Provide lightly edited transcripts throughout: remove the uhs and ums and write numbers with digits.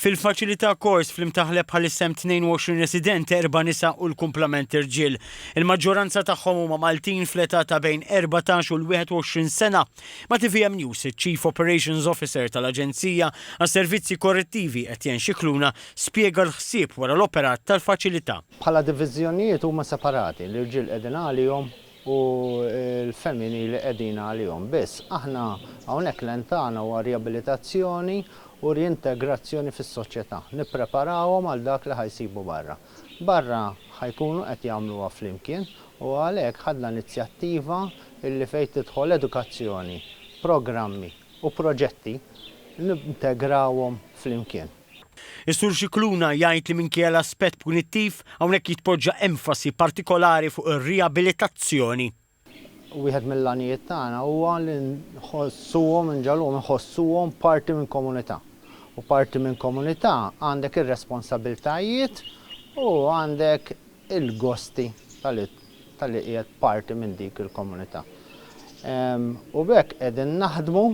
Fil-faċilità Kors fl-Imtaħleb bħalissa hemm 22 resident, erba' nisa u l-kumplament irġiel. Il-maġġoranza tagħhom huma Maltin fl-età ta' bejn 14 u l-21 sena. Ma' tvm News, iċ-Chief Operations Officer tal-Aġenzija għas-Servizzi Korrettivi Etienne Scicluna spjega l-ħsieb wara l-operat tal-faċilità. Bħala diviżjonijiet huma separati, l-irġiel qegħdin għalihom u l-femminili qegħdin għalihom. Biss, aħna hawnhekk l-għan tagħna huwa riabilitazzjoni u riintegrazzjoni fis-soċjetà. Nippreparawhom għal dak li ħa jsibu barra. Barra ħa jkunu qed jagħmluha flimkien u għalhekk ħadna inizjattiva illi fejn tidħol edukazzjoni, programmi u proġetti nintegrawhom flimkien. Is-Sur Scicluna jgħid li minkejja l-aspett punittiv, hawnhekk jitpoġġa enfasi partikolari fuq ir-riabilitazzjoni. Wieħed mill-għanijiet tagħna huwa li nħossuhom, inġagħluhom iħossuhom parti minn komunità. U parti minn komunità għandek ir-responsabbiltajiet u għandek il-gosti talli qiegħed parti minn dik il-komunità. U b'hekk qegħdin naħdmu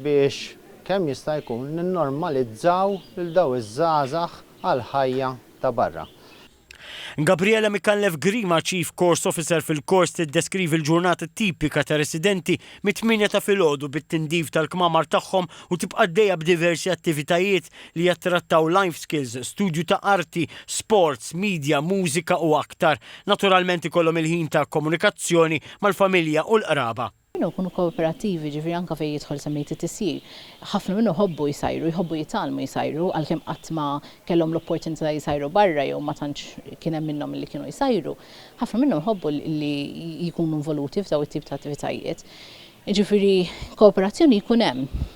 biex kemm jista' jkun ninnormalizzaw lil dawn iż-żgħażagħ għall-ħajja ta' barra. Gabriela Micallef Grima, Chief Course Officer fil-kors tiddeskrivi l-ġurnata tipika ta' residenti mit-tmienja ta' filgħodu bit-tindif tal-kmamar tagħhom u tibqa' għaddejja b'diversi attivitajiet li jattrattaw life skills, studju ta' arti, sports, media, mużika u aktar. Naturalment ikollhom il-ħin ta' komunikazzjoni mal-familja u l-qraba. Kienu jkunu kooperattivi, ġifieri anke fejn jidħol semmejt it-tisjir. Ħafna minnhom iħobbu jsajru, jħobbu jitgħallmu jsajru, għalkemm qatt ma kellhom l-opportunità jsajru barra jew ma tantx kien hemm minnhom li kienu jsajru. Ħafna minnhom iħobbu li jkunu involuti f'dawn it-tip ta' attivitajiet. Jiġifieri kooperazzjoni jkun hemm.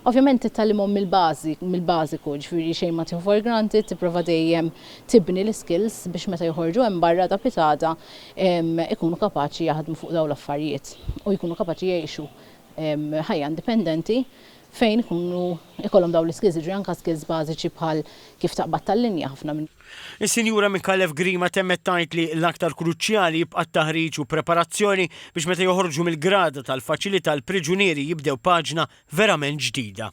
Ovvjament titgħallimhom mill-bażi, mill-bażiku, jiġifieri xejn ma tieħu for granted, tipprova dejjem tibni l-iskills biex meta joħorġu hemm barra da pitgħada ikunu kapaċi jaħdmu fuq dawn l-affarijiet u jkunu kapaċi jgħixu ħajja indipendenti fejn ikunu ikollhom dawn l-iskills, jiġifieri anke skills bażiċi bħal kif taqbad tal-linja ħafna minn. Is-Sinjura Micallef Grima temmet tgħid li l-aktar kruċjali jibqa' t-taħriġ u preparazzjoni biex meta joħorġu mill-grada tal-faċilità l-priġunieri jibdew paġna verament ġdida.